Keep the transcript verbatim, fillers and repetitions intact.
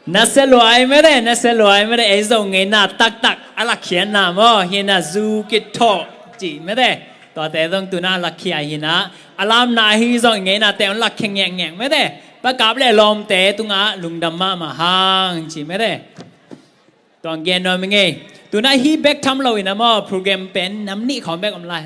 Na sia luai mete, na sia luai mete, ei zong ngeina taktak a lakkhiatna maw, hi na zu kithawh cih mete. Tuate zong tu-in a lakkhiat hi na, a lamna ahi zong ngeina te hong lakkhia ngekngek mete. Pa kap le lawmte tungah lungdam mahmah hang cih mete. Tuang gen nuam i ngei. Tu-in hih bek tham lo-in a maw, program pen nam nih khawng bek om lai.